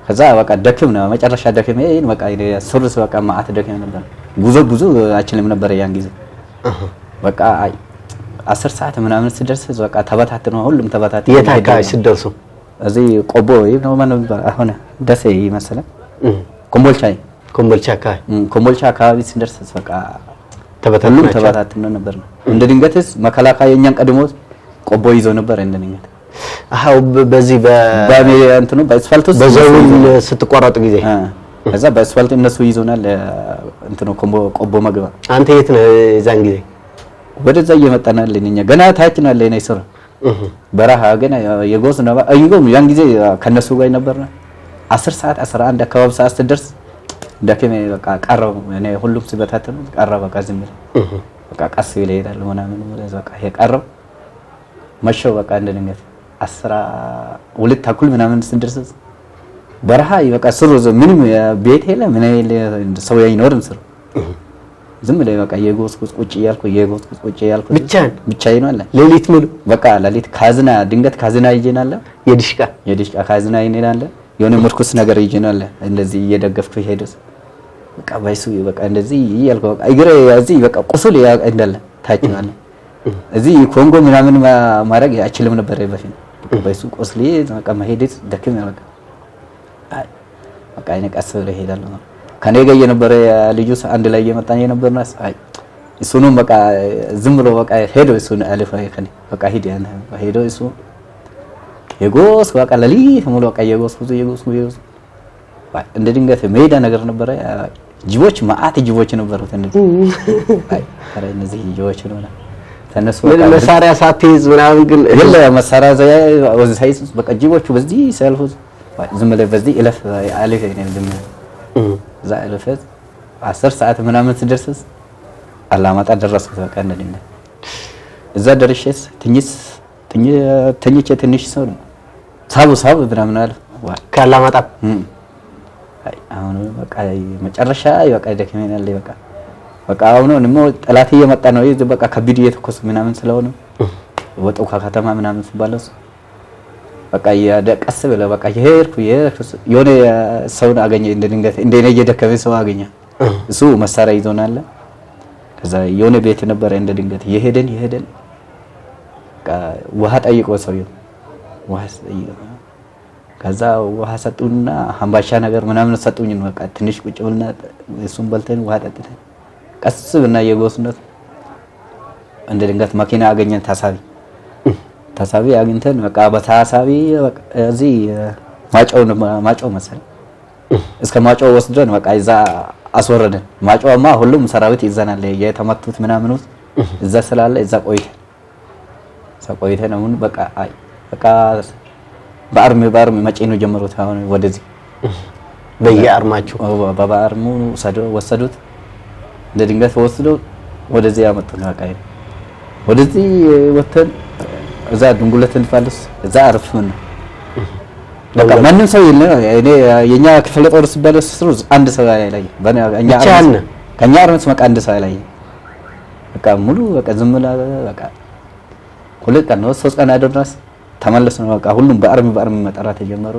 ከዛ በቃ ደክም ነው መጨረሻ ደክም ይሄን በቃ ሱርስ በቃ ማአት ደክም ነበር። ጉዞ ብዙ አይችልም ነበር ያን ጊዜ በቃ 10 ሰዓት ምናምን ስደርስ በቃ ተበታትነው ሁሉም ተበታትነው። የት አካባቢ ስትደርሱ? እዚህ ቆቦ ነው ማነው አሁን ደሴ ይመስላል ኮምቦልቻ ኮምቦልቻ አካባቢ ኮምቦልቻ አካባቢ ስንደርስ በቃ ተበታትነው ተበታትነው ነበር። እንደ ድንገትስ መከላከያ የኛን ቀድሞ ቆቦ ይዞ ነበር እንደ ድንገት። አዎ በዚህ በእንትኑ በአስፋልቱ በዘውል ስትቆረጡ ጊዜ ከዛ በአስፋልት እነሱ ይዞናል እንትኑ ቆቦ መግባ። አንተ የት ነህ የዛን ጊዜ? ወደዛ እየመጣን እኛ ገና ታች ነው ያለኝ ስራ በረሃ ገና የጎዝ ነው አይጎም። ያን ጊዜ ከነሱ ጋር ነበርና 10 ሰዓት 11 አካባቢ ሰዓት ስትደርስ ደከመ በቃ ቀረው። እኔ ሁሉም ሲበታተኑ ቀረ በቃ ዝም ብለህ በቃ ቀስ ብለህ እሄዳለሁ ምናምን ወደዛ በቃ ይሄ ቀረው መሸው በቃ እንደ ድንገት 12 ተኩል ምናምን ስንደርስ በረሃ በቃ ስሩ ምንም ቤት የለ ምን የለ ሰው አይኖርም። ስሩ ዝም ብለህ በቃ የጎስቁስ ቁጭ እያልኩ የጎስቁስ ቁጭ እያልኩ ብቻህን ብቻዬን ነው አለ ሌሊት ሙሉ በቃ ሌሊት ካዝና ድንገት ካዝና ይዤናለ የዲሽቃ ካዝና ይዤናለ የሆነ ምርኩስ ነገር ይዤናለ እንደዚህ እየደገፍኩ ሄደስ በቃ ባይሱ በቃ እንደዚህ እያልኩ በቃ እግሬ እዚህ በቃ ቁስል እንዳለ ታች ማለት እዚህ ኮንጎ ምናምን ማድረግ አይችልም ነበር በፊት ባይሱ ቁስል በቃ መሄድ ደክም በቃ አይ በቃ እኔ ቀስ ብለህ እሄዳለሁ። ከኔ ጋር የነበረ ልጁ አንድ ላይ እየመጣን የነበርና አይ እሱንም በቃ ዝም ብሎ በቃ ሄዶ እሱን አልፎ ከኔ በቃ ሂድ ያን ሄዶ እሱ የጎስ በቃ ለሊት ሙሉ በቃ የጎስ ብዙ የጎስ የጎስ እንደ ድንገት ሜዳ ነገር ነበረ። ጅቦች ማአት ጅቦች ነበሩት እንደዚህ አይ ኧረ እነዚህ ጅቦች ነው ተነሱ በቃ መሳሪያ ሳትይዝ ምናምን ግን የለ መሳሪያ ሳይዝ በቃ ጅቦቹ በዚህ ሲያልፉ ዝም ብለህ በዚህ እለፍ አልፍ ነው ዝም እዛ እለፈት 10 ሰዓት ምናምን ስደርስስ አላማጣ ደረስኩት። በቃ እንደ ድንገት እዛ ደርሼስ ተኝቼ ትንሽ ሰው ነው ሳቡ ሳቡ ምናምን አለ ከአላማጣ አይ አሁን በቃ መጨረሻ በቃ ደክመናል። በቃ በቃ አሁን ነው ጠላት እየመጣ ነው በቃ ከቢድ እየተኮሱ ምናምን ስለሆነ ወጣው ከከተማ ምናምን ሲባለስ በቃ ቀስ ብለህ በቃ የሄድኩ የሆነ ሰውን አገኘ እንደ ድንገት እንደ እኔ እየደከመ ሰው አገኘ። እሱ መሳሪያ ይዞናል። ከዛ የሆነ ቤት ነበረ እንደ ድንገት የሄደን በቃ ውሃ ጠይቆ ሰውየው ውሃ ጠይቆ ከዛ ውሃ ሰጡንና አምባሻ ነገር ምናምን ሰጡኝ። በቃ ትንሽ ቁጭ ብልና እሱን በልተን ውሃ ጠጥተን ቀስ ብልና የጎስነት እንደ ድንገት መኪና አገኘን። ታሳቢ አግኝተን በቃ በታሳቢ እዚህ ማጫው መሰለኝ እስከ ማጫው ወስደን በቃ እዛ አስወረደን። ማጫውማ ሁሉም ሰራዊት ይዘናል የተመቱት ምናምን እዛ ስላለ እዛ ቆይተን አሁን በቃ አይ በቃ በአርሚ መጪ ነው ጀመሩት። አሁን ወደዚህ በየአርማቸው በአርሙ ወሰዱት። እንደ ድንገት ወስደው ወደዚህ ያመጡን። በቃ ወደዚህ ወተን እዛ ድንጉለትን ፋልስ እዛ አርፍን በቃ ማንም ሰው የለ። እኔ የኛ ክፍለ ጦር ሲባል ስሩ አንድ ሰው ላይ እኛ ከኛ አርምስ በቃ አንድ ሰው ላይ በቃ ሙሉ በቃ ዝም ብላ በቃ 2 ቀን ነው 3 ቀን አደርናስ ተመለስን። በቃ ሁሉም በአርሚ መጠራት ተጀመሩ።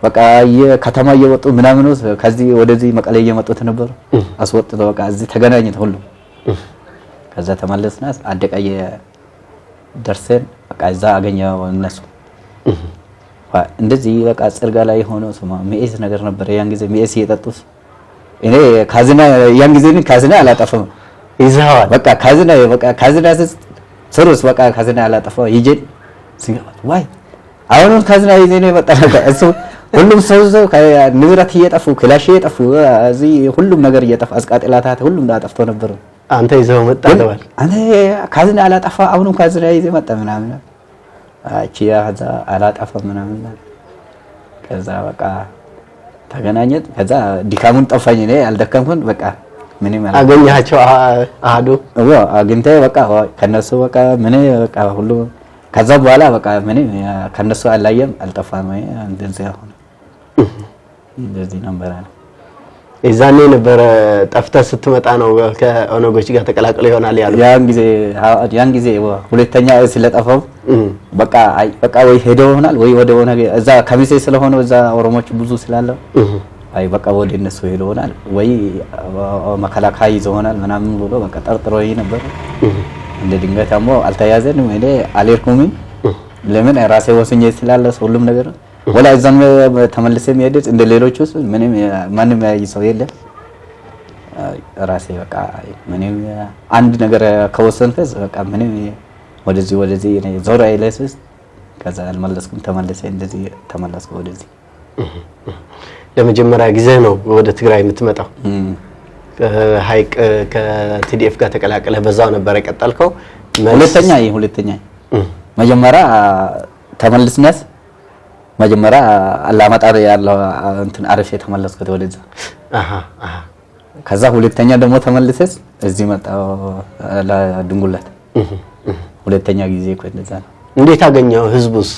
በቃ የከተማ እየወጡ ምናምን ከዚህ ወደዚህ መቀሌ እየመጡት ነበር። አስወጥተው በቃ እዚህ ተገናኝተው ሁሉም ከዛ ተመለስና አደቀየ ደርሰን በቃ እዛ አገኘው እነሱ እንደዚህ በቃ ጽርጋ ላይ ሆኖ ስማ ሚኤስ ነገር ነበር ያን ጊዜ ሚኤስ እየጠጡት እኔ ካዝና ያን ጊዜ ካዝና አላጠፋም ይዘዋል። በቃ ካዝና በቃ ካዝና ስሩስ በቃ ካዝና አላጠፋም ይዤ ስገባ ዋይ አሁን ካዝና ይዤ ነው የመጣ እሱ ሁሉም ሰው ሰው ንብረት እየጠፉ ክላሽ እየጠፉ እዚህ ሁሉም ነገር እየጠፋ አስቃጥላታት ሁሉም አጠፍቶ ነበር። አንተ ይዘው መጣ ተባል። አንተ ካዝና አላጠፋ አሁንም ካዝና ይዘህ መጣ ምናምን አቺ ያዛ አላጠፋ ምናምን። ከዛ በቃ ተገናኘን። ከዛ ድካሙን ጠፋኝ፣ እኔ አልደከምኩም። በቃ ምንም አገኘሃቸው አህዱ አግኝቼ በቃ ከነሱ በቃ ምን በቃ ሁሉ ከዛ በኋላ በቃ ምንም ከነሱ አላየም አልጠፋም። እንደዚህ ሆነ፣ እንደዚህ ነበር። የዛኔ ነበረ ጠፍተህ ስትመጣ ነው ከኦነጎች ጋር ተቀላቅሎ ይሆናል ያሉ። ያን ጊዜ ሁለተኛ ስለጠፋው በቃ አይ በቃ ወይ ሄዶ ይሆናል ወይ ወደ ሆነ እዛ ከሚሴ ስለሆነ እዛ ኦሮሞች ብዙ ስላለው አይ በቃ ወደ እነሱ ሄዶ ይሆናል ወይ መከላከያ ይዞ ይሆናል ምናምን ብሎ በቃ ጠርጥሮ ነበር። እንደ ድንገት ደግሞ አልተያዘንም። እኔ አልሄድኩም። ለምን ራሴ ወስኜ ስላለ ሁሉም ነገር ወላ እዛም ተመልሼ የሚሄድ እንደ ሌሎቹ ምንም ማንም ያይ ሰው የለም። ራሴ በቃ ምንም አንድ ነገር ከወሰንኩት በቃ ምንም ወደዚህ ወደዚህ ዞር አይለስስ። ከዛ አልመለስኩም። ተመልሼ እንደዚህ ተመለስኩ ወደዚህ። ለመጀመሪያ ጊዜ ነው ወደ ትግራይ የምትመጣው? ሀይቅ ከቲዲኤፍ ጋር ተቀላቅለህ በዛው ነበር የቀጠልከው? ሁለተኛ መጀመሪያ ተመልስነት መጀመሪያ አላማጣ ያለው እንትን አርፌ ተመለስኩት ወደዛ። ከዛ ሁለተኛ ደግሞ ተመልሰስ እዚህ መጣሁ ለድንጉላት። ሁለተኛ ጊዜ እኮ እንደዛ ነው። እንዴት አገኘው ህዝቡስ?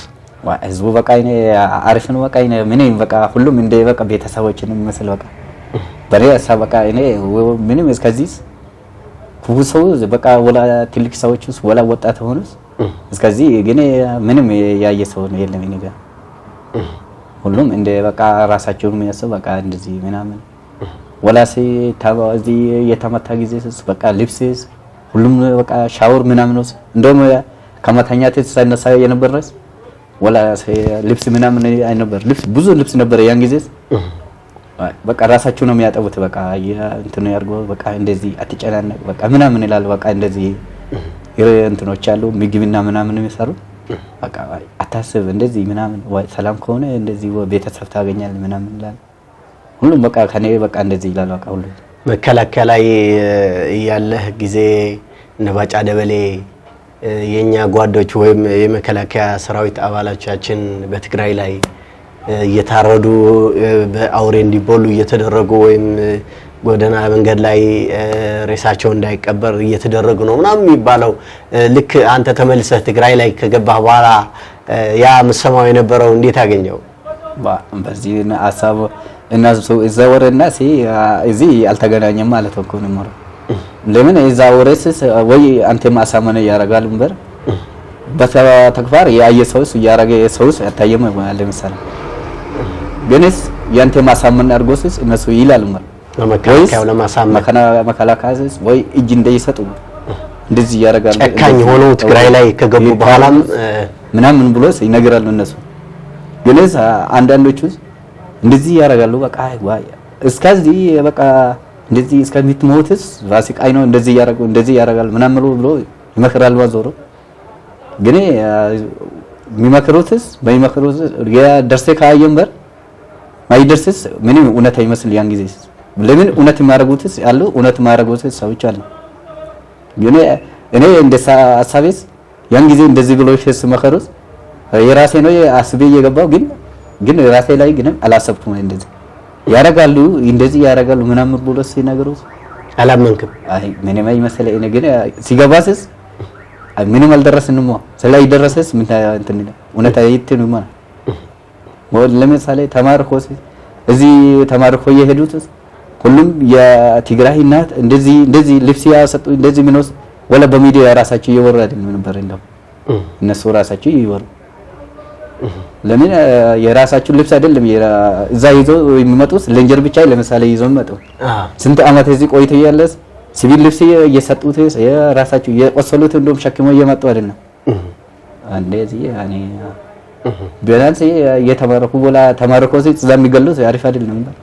ህዝቡ በቃ እኔ አሪፍ ነው። በቃ እኔ ምንም በቃ ሁሉም እንደ በቃ ቤተሰቦችን የሚመስል በቃ በሬ ሀሳብ በቃ እኔ ምንም እስከዚህ ክፉ ሰው በቃ ወላ ትልቅ ሰዎች ወላ ወጣት ሆኑስ እስከዚህ ግን ምንም ያየ ሰው የለም እኔ ጋር። ሁሉም እንደ በቃ ራሳቸውን የሚያስብ በቃ እንደዚህ ምናምን ወላ እዚህ የተመታ ጊዜ በቃ ልብስ ሁሉም በቃ ሻወር ምናምን እንደውም ከመተኛት ሳይነሳ የነበረስ ወላ ልብስ ምናምን አይነበር ልብስ ብዙ ልብስ ነበር ያን ጊዜ በቃ ራሳቸው ነው የሚያጠቡት። በቃ እንትኑ ያርጎ በቃ እንደዚህ አትጨናነቅ በቃ ምናምን ይላል። በቃ እንደዚህ እንትኖች አሉ ምግብና ምናምን የሚሰሩ በቃ አታስብ እንደዚህ ምናምን ሰላም ከሆነ እንደዚህ ቤተሰብ ታገኛለህ ምናምን ይላል። ሁሉም በቃ ከኔ በቃ እንደዚህ ይላል። በቃ ሁሉ መከላከያ ላይ ያለህ ጊዜ እነ ባጫ ደበሌ የኛ ጓዶች ወይም የመከላከያ ሰራዊት አባሎቻችን በትግራይ ላይ እየታረዱ በአውሬ እንዲበሉ እየተደረጉ ወይም ጎዳና መንገድ ላይ ሬሳቸው እንዳይቀበር እየተደረጉ ነው ምናምን የሚባለው ልክ አንተ ተመልሰህ ትግራይ ላይ ከገባህ በኋላ ያ የምትሰማው የነበረው እንዴት አገኘው? በዚህ ሀሳብ እና እዛ ወሬና እዚህ አልተገናኘም ማለት እኮ ነው። ለምን እዛ ወሬስ ወይ አንተ ማሳመን ያደርጋል ነበር በተግባር ያየ ሰውስ ያረገ ሰውስ አታየም። ለምሳሌ ግንስ ያንተ ማሳመን አድርጎስስ እነሱ ይላል ማለት ለመከላከያው ለማሳመን መከላከያስ ወይ እጅ እንደይሰጡ እንደዚህ ያደርጋሉ። ጨካኝ ሆነው ትግራይ ላይ ከገቡ በኋላም ምናምን ብሎስ ይነግራሉ እነሱ። ግንስ አንዳንዶቹ እንደዚህ ያደርጋሉ። በቃ ዋይ እስከዚህ በቃ እንደዚህ እስከምትሞትስ ራስቃይ ነው እንደዚህ ያደርጋሉ እንደዚህ ያደርጋሉ ምናምን ብሎ ይመክራሉ። ዞሮ ግን የሚመክሩትስ በሚመክሩት ደርሴ ካየን በር ማይደርስስ ምንም እውነት አይመስል ያን ጊዜ። ለምን እውነት የማያደርጉትስ ያሉ እውነት የማያደርጉትስ ሰዎች አሉ። ግን እኔ እንደ ሀሳቤስ ያን ጊዜ እንደዚህ ብሎ ሲመክሩት የራሴ ነው አስቤ እየገባው ግን ግን ራሴ ላይ ግን አላሰብኩም። እንደዚህ ያደርጋሉ እንደዚህ ያደርጋሉ ምናምን ብሎ ሲነግሩት አላመንክም? አይ ምንም አይመስለኝ። እኔ ግን ሲገባስስ ምንም አልደረስንም። ስላይደረስስ ምን እንትን እውነት አይትንም ማለት ለምሳሌ ተማርኮ እዚህ ተማርኮ የሄዱት ሁሉም የትግራይ እናት እንደዚህ እንደዚህ ልብስ ያሰጡ እንደዚህ ምንስ ወላ በሚዲያ ራሳቸው እየወሩ አይደለም ነበር። እንደው እነሱ ራሳቸው እየወሩ ለምን የራሳቸው ልብስ አይደለም እዛ ይዞ የሚመጡት ለእንጀር ብቻ ለምሳሌ ይዞ የሚመጡ ስንት አመት እዚህ ቆይቶ ያለስ ሲቪል ልብስ እየሰጡት የራሳቸው የቆሰሉት እንደውም ሸክሞ እየመጡ አይደለም እንደዚህ ያኔ ቢያንስ እየተማረኩ ቦላ ተማርኮ እዛ የሚገሉት አሪፍ አይደለም ነበር።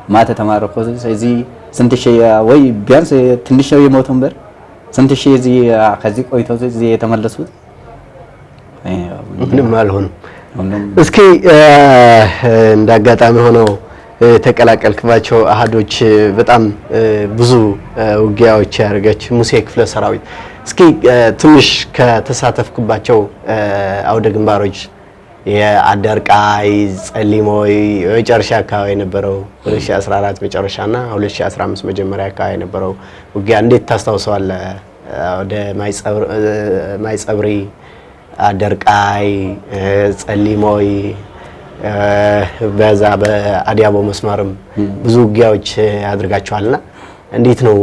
ማታ ተማርኮ እዚህ ስንት ሺህ ወይ ቢያንስ ትንሽ ነው የሞተው ነበር። ስንት ሺህ እዚህ ከዚህ ቆይተው እዚህ የተመለሱት ምንም አልሆኑም። እስኪ እንደ አጋጣሚ ሆነው የተቀላቀልክባቸው አሃዶች በጣም ብዙ ውጊያዎች ያደረገች ሙሴ ክፍለ ሰራዊት እስኪ ትንሽ ከተሳተፍክባቸው አውደ ግንባሮች የአደርቃይ፣ ጸሊሞይ መጨረሻ አካባቢ የነበረው 2014 መጨረሻና 2015 መጀመሪያ አካባቢ የነበረው ውጊያ እንዴት ታስታውሰዋለህ? ወደ ማይጸብሪ፣ አደርቃይ፣ ጸሊሞይ በዛ በአዲያቦ መስመርም ብዙ ውጊያዎች አድርጋችኋልና እንዴት ነው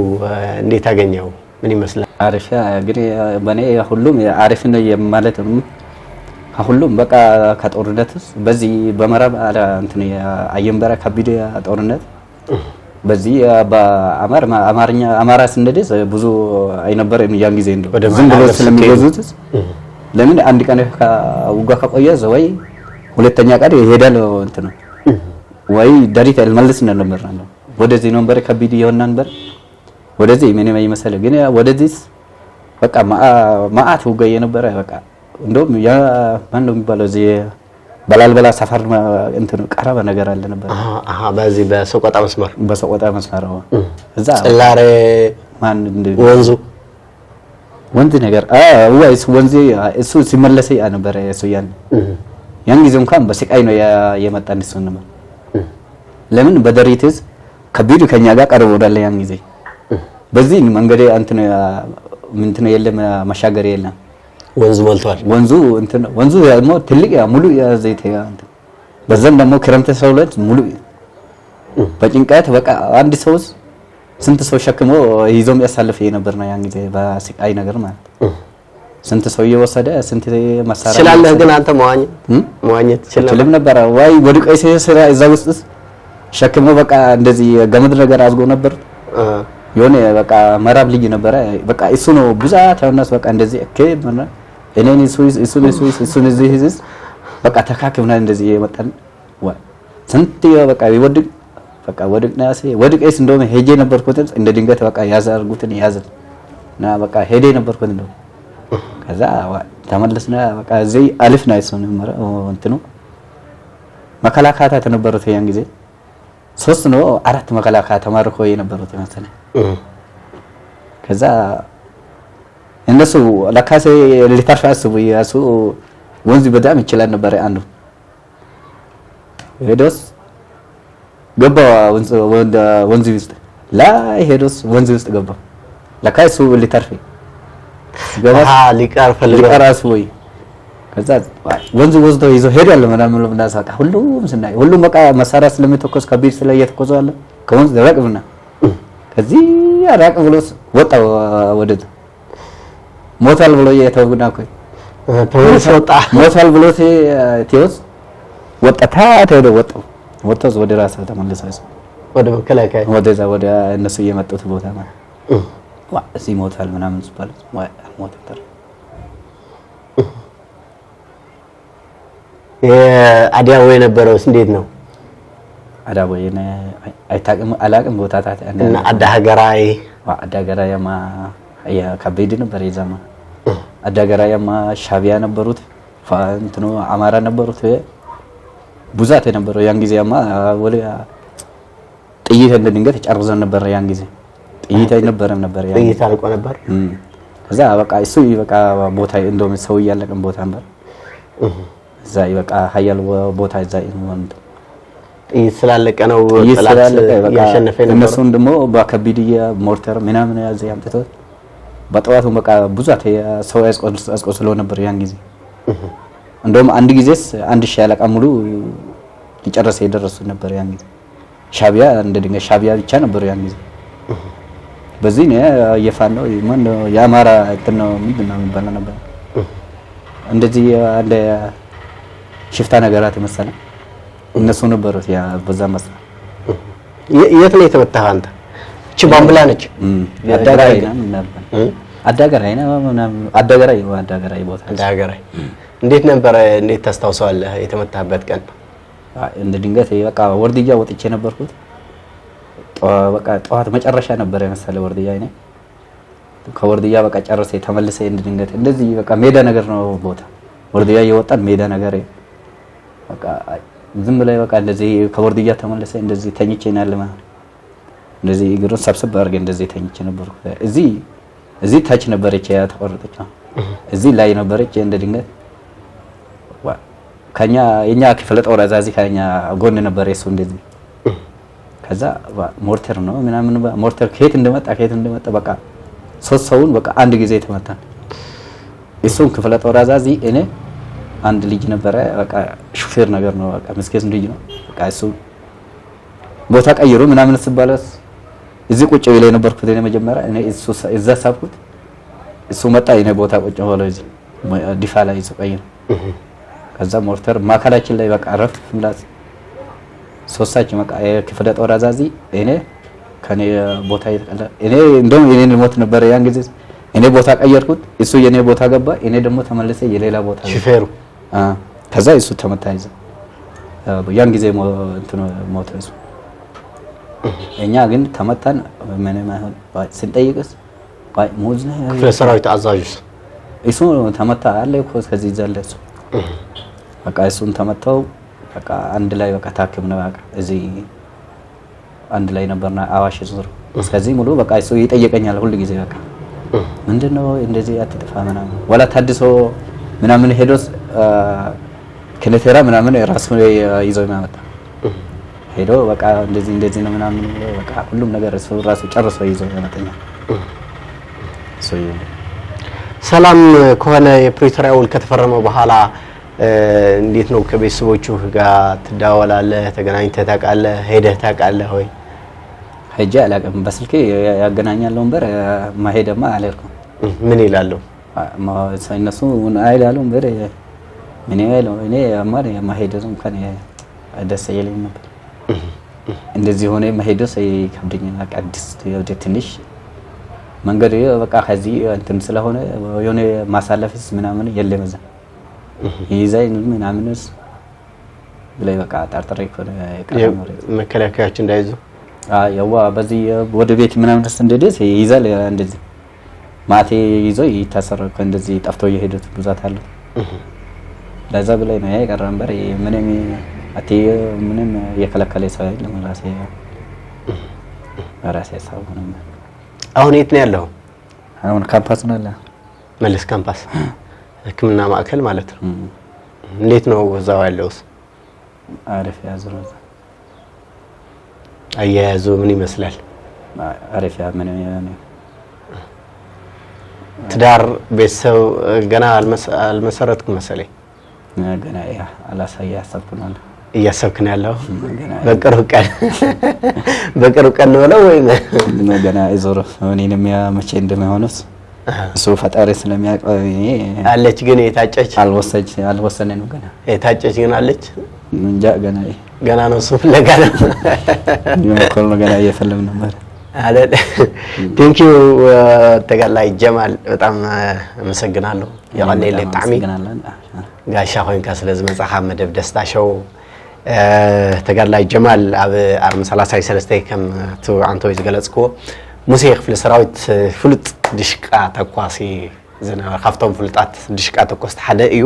እንዴት አገኘው? ምን ይመስላል? አሪፍ እንግዲህ በእኔ ሁሉም አሪፍ ነው ማለት ነው። ከሁሉም በቃ ከጦርነት ውስጥ በዚህ በመረብ እንትን አየንበራ ከቢድ ጦርነት በዚህ በአማር አማርኛ አማራ ስንደስ ብዙ አይነበረም ያን ጊዜ እንደው ዝም ብሎ ስለሚገዙት ለምን አንድ ቀን ውጋ ከቆየ ወይ ሁለተኛ ቀን ይሄዳል እንትን ወይ ደሪት አልመልስ ነበር ነው ወደዚህ ነበር ከቢድ የሆነ ነበር ወደዚህ ምንም አይመስል ግን ወደዚህ በቃ ማአት ውጋ የነበረ በቃ እንደውም ያ ማን ነው የሚባለው እዚህ በላልበላ ሰፈር እንትን ቀረበ ነገር አለ ነበር። አሃ በዚህ በሰቆጣ መስመር በሰቆጣ መስመር እዛ ጽላሬ ማን ወንዙ ወንዝ ነገር ወይስ ወንዝ እሱ ሲመለስ ነበር እሱ ያን ጊዜ እንኳን በስቃይ ነው የመጣን እሱ ነበር። ለምን በደሪትስ ከቢዱ ከኛ ጋር ቀርቦ ወዳለ ያን ጊዜ በዚህ መንገድ እንትን እንትን የለም መሻገር የለም። ወንዙ ሞልቷል። ወንዙ እንትን ወንዙ ደግሞ ትልቅ ሙሉ ዘይት እንትን በዛም ደግሞ ክረምት ሰውለት ሙሉ በጭንቀት በቃ አንድ ሰው ስንት ሰው ሸክሞ ይዞም ያሳልፍ የነበር ነው ያን ጊዜ በስቃይ ነገር ማለት ስንት ሰው እየወሰደ ስንት መሳሪያ ስላለህ ግን አንተ መዋኘት ትችላለህ ነበር ወይ ወድቆ ስራ እዛ ውስጥ ሸክሞ በቃ እንደዚህ ገመድ ነገር አዝጎ ነበር የሆነ በቃ መራብ ልጅ ነበረ በቃ እሱ ነው ብዛት ያውናስ በቃ እንደዚህ እከ ምን እኔን እሱ እሱ እሱ እሱ እዚህ እዚህ በቃ ተካክብና እንደዚህ የመጣን ወይ ስንት በቃ ይወድቅ በቃ ወድቅና ወድቀስ እንደውም ሄጄ ነበርኩት እንደ ድንገት በቃ ያዝ አድርጉትን ያዝን እና በቃ ሄዴ ነበርኩት እንደው ከዛ ተመለስና በቃ እዚህ አልፍና እሱን እንትኑ መከላከያ ተነበሩት ያን ጊዜ 3 ነው 4 መከላከያ ተማርኮ የነበሩት መሰለኝ። ከዛ እነሱ ለካሴ ሊተርፍ አስቡ ያሱ ወንዝ በጣም ይችላል ነበር አንዱ ሄዶስ ገባ ወንዝ ውስጥ ላይ ሄዶስ ወንዝ ውስጥ ገባ ለካሱ ሊተርፍ ገባ ሊቀር ፈልጎ ሊቀር አስቡ ከዛ ወንዝ ወስዶ ይዞ ሄዷል ምናምን ምናምን ሁሉም ስናይ ሁሉም በቃ መሳሪያ ስለሚተኮስ ከቢድ ስለየተኮሰ አለ ከወንዝ ራቅ ብና ከዚህ ራቅ ብሎ ወጣ ወደ ሞታል ብሎ የተውና እኮ ተወልሶ ወጣ ሞታል ብሎ ቴዎስ ወጣ ታተ ወጣ ወጣ ወደ ራስ ተመለሰ ወደ መከላከያ ወደዛ ወደ እነሱ የመጡት ቦታ ማለት ዋ እዚህ ሞታል ምናምን ሲባል ዋ ሞታል አዲያቦ የነበረውስ እንዴት ነው? አዲያቦ የነ አይታቅም አላቅም ቦታ ታት እና አዳ ሀገራይ ዋ አዳ ሀገራይማ ያ ከበድ ነበር የዛማ አዳ ሀገራይማ ሻቢያ ነበሩት እንትኑ አማራ ነበሩት ብዛት የነበረው ያን ጊዜማ ወለ ጥይት እንደ ድንገት ጨርሰን ነበር ያን ጊዜ ጥይት አይነበረም ነበር ያን ጥይት አልቆ ነበር። ከዛ በቃ እሱ በቃ ቦታ እንደውም ሰው እያለቀም ቦታ ነበር እዛ በቃ ሀያል ቦታ እዛ ነው ጥይት ስላለቀ ነው ጠላት ያሸነፈ ነበር። እነሱን ደግሞ በከቢድያ ሞርተር ምናምን ያዘ ያምጥተው በጠዋቱ በቃ ብዙት ሰው ያስቆስሎ ነበር ያን ጊዜ። እንደውም አንድ ጊዜስ አንድ ሻለቃ ሙሉ ሊጨርስ የደረሱ ነበር ያን ጊዜ። ሻቢያ እንደ ድንገት ሻቢያ ብቻ ነበር ያን ጊዜ። በዚህ ነው የፋኖ ማን የአማራ እንትን ነው ምንድነው የሚባለው ነበር እንደዚህ እንደ ሽፍታ ነገራት መሰለ እነሱ ነበሩት ያ በዛ መስመር። የት ነው የተመታህ አንተ? እቺ ባምብላ ነች አዳራይ ነበር አዳገራይ ነው ምናምን አዳገራይ አዳገራይ ቦታ አዳገራይ። እንዴት ነበረ? እንዴት ታስታውሰዋለህ የተመታበት ቀን? እንደ ድንገት በቃ ወርድያ ወጥቼ ነበርኩት። በቃ ጠዋት መጨረሻ ነበር የመሰለ ወርድያ እኔ ከወርድያ በቃ ጨርሴ ተመልሰ እንደ ድንገት እንደዚህ በቃ ሜዳ ነገር ነው ቦታ ወርድያ እየወጣን ሜዳ ነገር በቃ ዝም ብለህ በቃ እንደዚህ ከወርድያ ተመልሰ እንደዚህ ተኝቼ ነው ያለ ማለት እንደዚህ እግሩን ሰብስብ አድርጌ እንደዚህ ተኝቼ ነበርኩ። እዚህ እዚህ ታች ነበረች የተቆረጠች ነው እዚህ ላይ ነበረች። እንደ ድንገት ከኛ የኛ ክፍለ ጦር አዛዚ ከኛ ጎን ነበር የሱ እንደዚህ። ከዛ ሞርተር ነው ምናምን ሞርተር ከየት እንደመጣ በቃ ሶስት ሰውን በቃ አንድ ጊዜ ተመታን። እሱን ክፍለ ጦር አዛዚ እኔ አንድ ልጅ ነበረ በቃ ሹፌር ነገር ነው በቃ ምስኪን ልጅ ነው በቃ እሱ ቦታ ቀይሩ ምናምን ስባለስ እዚህ ቁጭ ብዬ ነበርኩት እኔ መጀመሪያ እኔ እሱ እዛ ሳብኩት እሱ መጣ እኔ ቦታ ቁጭ ብሎ እዚህ ዲፋ ላይ እሱ ቀይሩ። ከዛ ሞርተር ማካላችን ላይ በቃ ረፍ ምላስ ሶስታችን በቃ የክፍለ ጦር አዛዚ እኔ ከኔ ቦታ የተቀለ እኔ እንደውም እኔን ሞት ነበር ያን ጊዜ እኔ ቦታ ቀየርኩት እሱ የኔ ቦታ ገባ እኔ ደግሞ ተመለሰ የሌላ ቦታ ሹፌሩ ከዛ እሱ ተመታ ይዘ ያን ጊዜ እንትኑ ሞተ እሱ። እኛ ግን ተመታን ምንም አይሆን ስንጠይቅስ ሙዝ ነው ክፍለ ሰራዊት አዛዡስ እሱ ተመታ አለ እኮ እስከዚህ ይዛለ እሱ በቃ እሱን ተመታው በቃ አንድ ላይ በቃ ታክምነ በቃ እዚህ አንድ ላይ ነበርና አዋሽ ዙር እስከዚህ ሙሉ በቃ እሱ ይጠየቀኛል ሁሉ ጊዜ በቃ ምንድነው እንደዚህ አትጥፋ ምናምን ወላ ታድሶ ምናምን ሄዶስ ከነተራ ምናምን ራሱ ይዞ የሚያመጣ ሄዶ በቃ እንደዚህ እንደዚህ ነው ምናምን ብሎ በቃ ሁሉም ነገር እሱ ራሱ ጨርሶ ይዞ ያመጣኛል። እሱ ሰላም ከሆነ የፕሪቶሪያ ውል ከተፈረመ በኋላ እንዴት ነው ከቤተሰቦቹ ጋር ትደዋወላለህ? ተገናኝተህ ታውቃለህ? ሄደህ ታውቃለህ ወይ? ሄጄ አላውቅም። በስልኬ ያገናኛለሁ ነበር ማሄደማ አልሄድኩም። ምን ይላሉ? እነሱ አይላሉም በር ምን ይላሉ? እኔ አማር ማሄድ እንኳን ደስ አይለኝም ነበር። እንደዚህ ሆነ መሄድ ይከብደኛል። በቃ አዲስ ትንሽ መንገድ በቃ ከዚህ እንትን ስለሆነ የሆነ ማሳለፍስ ምናምን የለም እዛ ይዛኝ ምናምንስ ብለህ በቃ ጠርጥሬ እኮ ነው የቀረው። መከላከያዎች እንዳይዙ ያዋ በዚህ ወደ ቤት ምናምን ደስ እንደደስ ይይዛል እንደዚህ ማቴ ይዞ ይታሰራል እኮ እንደዚህ ጠፍቶ እየሄዱት ብዛት አሉ። ለዛ ብለህ ነው የቀረ ነበር። ምንም አቴ ምንም የከለከለ ሰው የለም። ራሴ ሰው ነው። አሁን የት ነው ያለው? አሁን ካምፓስ ነው ያለ መለስ ካምፓስ ሕክምና ማዕከል ማለት ነው። እንዴት ነው እዛው ያለውስ? አሪፍ ያዙ ነው። አያያዙ ምን ይመስላል? አሪፍ ያ ምን ነው። ትዳር ቤተሰብ ገና አልመሰረትኩም መሰለኝ። ገና ያ አላሳየ ያሰብኩ ነው እያሰብክ ነው ያለው? በቅርብ ቀን በቅርብ ቀን ነው ወይ ገና ይዞር እኔንም ያ መቼ እንደሚሆነው እሱ ፈጣሪ ስለሚያውቀው እኔ አለች ግን የታጨች አልወሰነንም ገና የታጨች ግን አለች እንጃ ገና ገና ነው። እሱ ፍለጋ ነው የሞከርነው ነው ገና እየፈለግን ነበር አይደል? Thank you ተጋዳላይ ጀማል በጣም አመሰግናለሁ። የቀኒለይ ብጣዕሚ ጋሻ ኮይንካ ስለ ዝመፃኻ መደብ ደስታ ሾው። ተጋዳላይ ጀማል ኣብ army 33 ከም አንተ ዝገለጽክዎ ሙሴ ክፍለ ሰራዊት ፍሉጥ ድሽቃ ተኳሲ ዝነበረ ካብቶም ፍሉጣት ድሽቃ ተኮስቲ ሓደ እዩ።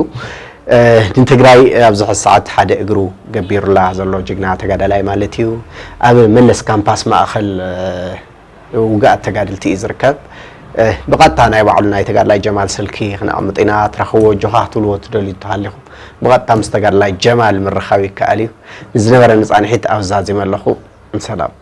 ንትግራይ ኣብዚ ሕዚ ሰዓት ሓደ እግሩ ገቢሩላ ዘሎ ጅግና ተጋዳላይ ማለት እዩ። ኣብ መለስ ካምፓስ ማእኸል ውጋእ ተጋድልቲ እዩ ዝርከብ። ብቐጥታ ናይ ባዕሉ ናይ ተጋዳላይ ጀማል ስልኪ ክነቕምጥ ኢና ትረኽብዎ ጆኻ ክትብልዎ ትደልዩ እንተሃሊኹም ብቐጥታ ምስ ተጋዳላይ ጀማል ምርኻብ ይከኣል እዩ። ንዝነበረ ንፃንሒት ኣብ ዛዚመ ኣለኹ። ሰላም።